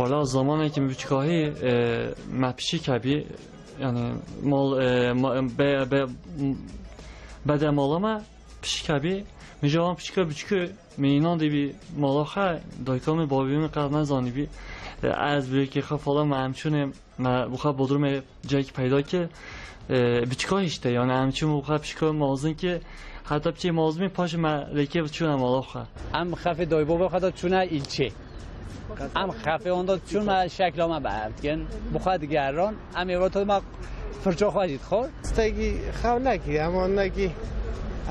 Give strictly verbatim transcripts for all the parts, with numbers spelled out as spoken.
Wala zamanekî min biçûkahî, e, me pişik hebî, yani mal, e, ma, be, be, bede mala me pişik hebî, min ji wan pişika biçûkû min înan dîbî mala xwe, dayika min, babî min qet nezanîbî. E, ez bi yekê xwe falan me em çûnê, me bi xwe Bodrumê cihekî peyda kir. E, biçûka işte, yani em çûn bi xwe biçûka mazin ki, heta biçê mazin paşê me lêkê çûne mala xwe. Em xefê dayboba xwe de çûne îlçê. Em xefê onda çûn me şekla me bi ev dikin. Bi xwe digerin. Em ê vê me firça xwe jî dixwar. Stegî xew nekî, em wan nekî.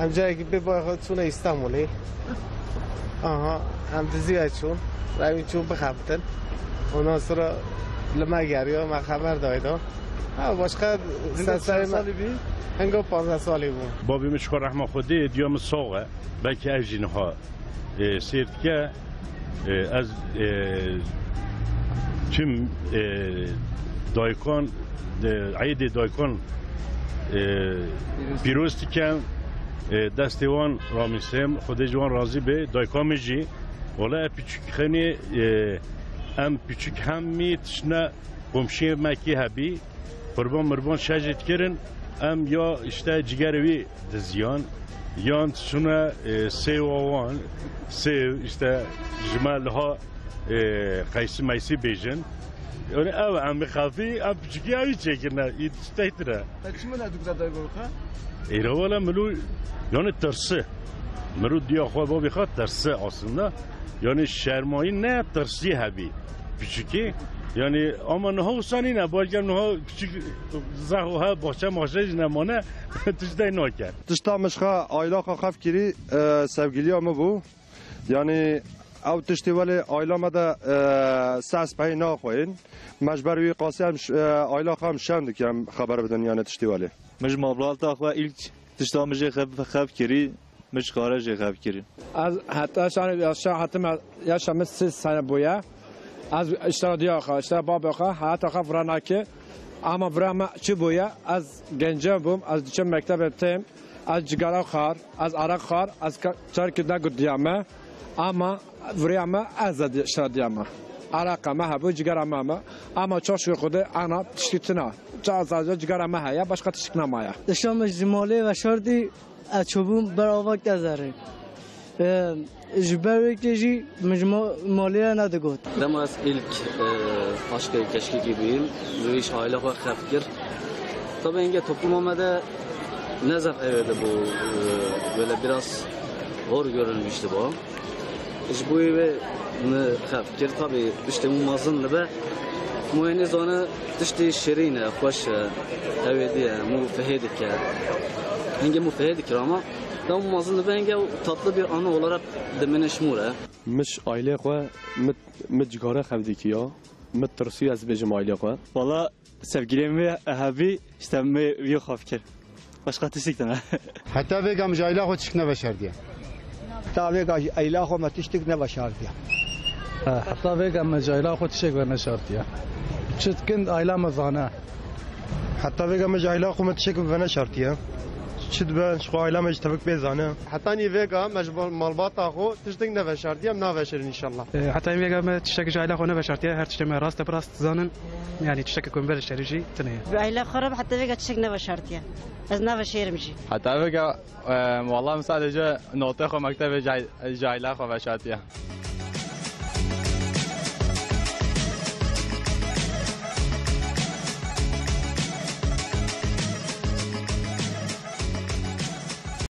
Em carekî bê bay xwe çûne Îstanbulê. Aha, em dizî ve çûn. Rewîn çûn bixebitin. Ondan sonra li me geriya, me xeber dayda. Ha, başka Hingo sesayê çend me salî bî? Hingo panzdeh salî bû. Babî min ji xwe rehma Xwedê diya min sax e. Belkî ev jî niha, e, sêr dike. E, ez, e, tüm, e, daykan, e, eydê daykan, e, pîroz dikem. E, destê wan ramîsim, Xwedê ji wan razî be. Dayka min jî, wala e piçûk xenê, e, em piçûk hemî tiştine komşiyê me kî hebî, qurban mirban şejê dikirin, em ya işte cigerê wî diziyan, yan çûne, e, sêwa wan, sêv, işte ji me liha, e, qeysî meysî bêjin. Yani ev em xafî, em piçûkî ew çêkirine, î tişteytire. Te çi min e dikza dayboka? Êra wala milû, yani tirsi. Mirû diya xwe babî xwe tirsi aslında. Yani şermayî ne, tirsî hebî. Piçûkî. Yani ama niha wisa nîne, belkî niha küçük zehwa he, bahçe mahçe jî nemane, tiştê nake. Tişta min ji xwe ayla xwe xef kirî, e, sevgiliya min bû. Yani ew tiştê welê ayla me de, e, ses pey naxweyîn. Me ji ber wî qasî em ş-, e, ayla xwe em şen dikin, em xeber bidin yani tiştê welê. Min ji malbata xwe îlk tişta min jê xef, xef kirî. Min ji xare jê xev kirî. Ez heta şanê yaşa hatim, yaşa min sê sene bûye. Ez îştera diya xwe, îştera babê xwe, heyata xwe vira nake. Ama vira me çi bûye? Ez gence bûm, ez diçim mektebê têm. Ez cigara xwar, ez araq xwar, ez ka-, çarkî negot diya me. Ama vira me ez de di-, îştera diya me. Araqa me hebû, cigara me me. Ama çok şükür Xwedê ana tiştî tune. Ça sadece cigara me heye, başka tiştik nemaye. Îşte min ji malê veşardî. Ez çûbûm ber ava kezerê. E, ji ber wê jî min ji ma-, malê re nedigot. Dema ez ilk, e, aşkê keşkekî bûyîm, ji wî ji aile xwe xef kir. Tabi hingê topluma me de ne zaf ev de bu, e, böyle biraz hor görülmüştü bu. Ji bo wê min xef kir. Tabî tiştê min mezin dibe. Mû hênî zane tiştê şirîn e, xweş e, hewêdî ye, mû fihê dike. Hingê mû fihê dikir ama, da mû mezin dibe hingê tatlı bir anı olarak diminiş mû re. Min ji ailê xwe, min, min cigare xev dikiya, min tirsî ez bêjim ailê xwe. Valla Sevgiliyê min hebî, işte min vî xwe fikir. Başka tiştik tine. Heta vêga min ji ayla xwe tiştik neveşardiye. Heta vêga ji ayla xwe me tiştik neveşardiye. Heta vêga min ji ayla xwe tiştek veneşartiye. Çi dikin ayla me zane. Heta vêga min ji ayla xwe me tiştek veneşartiye. Çi dibe ji xwe ayla me ji tevik bê zane. Hetanî vêga me ji malbata xwe tiştek neveşartiye, em naveşerin înşallah. E, heta vêga me tiştek ji ayla xwe neveşartiye, her tiştê me rast e, bi rast zanin. Yani tiştek ku min veşarî jî tune ye. Bi ayla xwe re heta vêga tiştek neveşartiye. Ez naveşêrim jî. Heta vêga, e, wala min sadece notê xwe mektebê ji ay-, ji ayla xwe veşartiye.